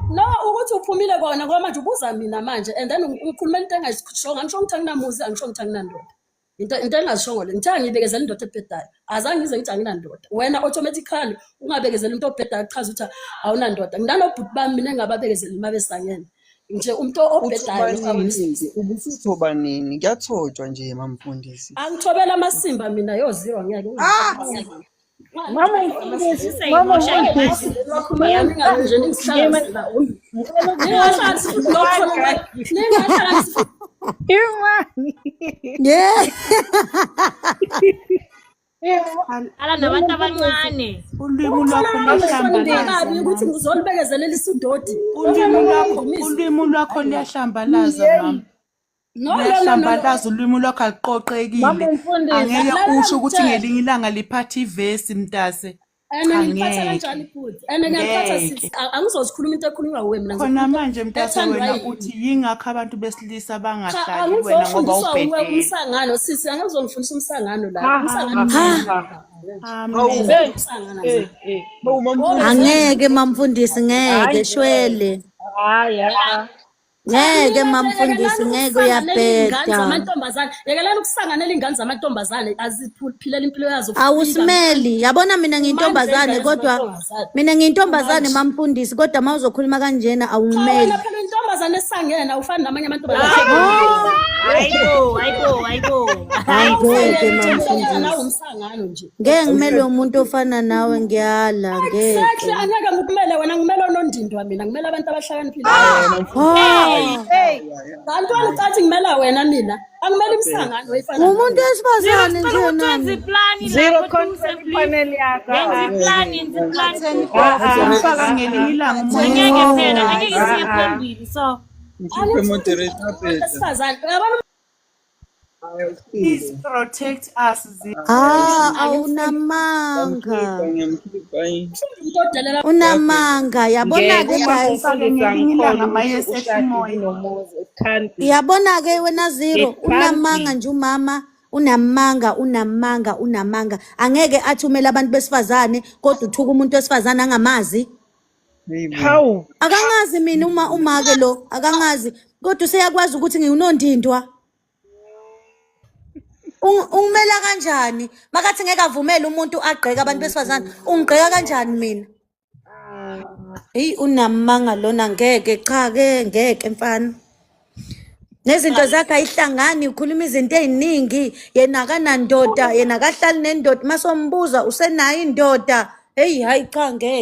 No, ukuthi uphumile kona ngoba manje ubuza mina manje, and then ukhuluma into engayishongo. Angisho ukuthi anginamuzi, angisho ukuthi anginandoda. Into engazishongo le, ngithe ngiyibekezela indoda ebhedayo, azange ngize ngithi anginandoda. Wena automatically ungabekezela into obhedayo kuchaza ukuthi awunandoda. Nginanobhuti bami mina engababekezeli uma besangene nje umuntu obhedayo. Uthoba nini? Ubusuthoba nini? Kuyathotshwa nje, mamfundisi. Angithobela amasimba mina, yo zero, ngeke. Mama mfundisi, mama mfundisi. Nje ningihlanganisela, ningahlanganisi futhi lokho, ningahlanganisi futhi. Imani. Yeah. Ala nabantu abancane. Ulwimi lwakho Kabi luyahlambalaza. ukuthi ngizolibekezelela isudoti. Ulwimi lwakho luyahlambalaza, mama. No, no, no, no, no. Luyahlambalaza ulwimi lwakho, aluqoqekile. Mama mfundisi. Angeke Lalela, usho ukuthi ngitshele. ngelinye ilanga liphathe ivesi, mntase. And Cha, ngiliphatha ngeke. kanjani futhi? And ngiyaliphatha, Ngeke. sisi. Angizozikhuluma into ekhulunywa wuwe mina. Khona Ngizokhuluma manje, mntase, ethandwa wena yimi. uthi yingakho abantu besilisa Cha, bangahlali kuwena ngoba angizofundiswa wuwe ubhedele. umsangano, sisi. Angizongifundisa umsangano la. Umsangano. Ha. Amen. Umsangano nje. Hawu, mamfundisi. Angeke, mamfundisi, ngeke shwele. Hayi, ha. Ngeke, mamfundisi, ngeke, uyabheda. Zamantombazane, yekelani ukusanganela iy'ngane zamantombazane, aziphilela impilo yazo. Awusimeli, yabona, mina ngiyintombazane Manje kodwa zamantombazane. mina ngiyintombazane, mamfundisi, kodwa uma uzokhuluma kanjena Cha, awungimeli. wena phela intombazane esangene, awufani namanye amantombazane. Hayibo, hayibo, hayibo. Angeke, Nawe mamfundisi. umsangano nje. Ngeke ngimele umuntu ofana nawe, ngiyala, Exactly, ngeke. angeke ngikumele wena, ngimele onondindwa mina, ngimele abantu abahlakaniphile. Oh, Bantwana, ucathi ngimela wena mina, angimele imsangano efana nawe. Umuntu wesifazane Zero, nje sicela ukuthi wenze nami. iplani Zero lapho content please. panel yakho. Yenza iplani, yenza iplani. Mfaka ngelinye ilanga umoya. Angeke phela, angeke siye phambili so. Ngikhiphe moderator bheda. Wesifazane, uyabona. Please protect us, Zero. Ah, awunamanga. Ngiyamkhipha, ayi. Umuntu odelela. Unamanga, yabona-ke Ngeke guys. Ufake ngelinye ilanga mayesehla ushadile umoya. nomuzi. It can't be. Yabona-ke wena zero, It can't unamanga be. nje umama, unamanga, unamanga, unamanga. Angeke athi umele abantu besifazane kodwa uthuka umuntu wesifazane angamazi. Hayibo. Hawu. Akangazi mina uma umake lo, akangazi. Kodwa useyakwazi ukuthi ngiwunondindwa. Ungimela kanjani? Makathi ngeke avumele umuntu agqeke abantu besifazane. Ungigqeka kanjani mina? Hey, unamanga lona, ngeke, cha ke, ngeke mfana. Nezinto zakhe ayihlangani, ukhuluma izinto ey'ningi, yena akanandoda, yena akahlali nendoda, masombuza usenayo indoda. Hey, hayi cha, ngeke.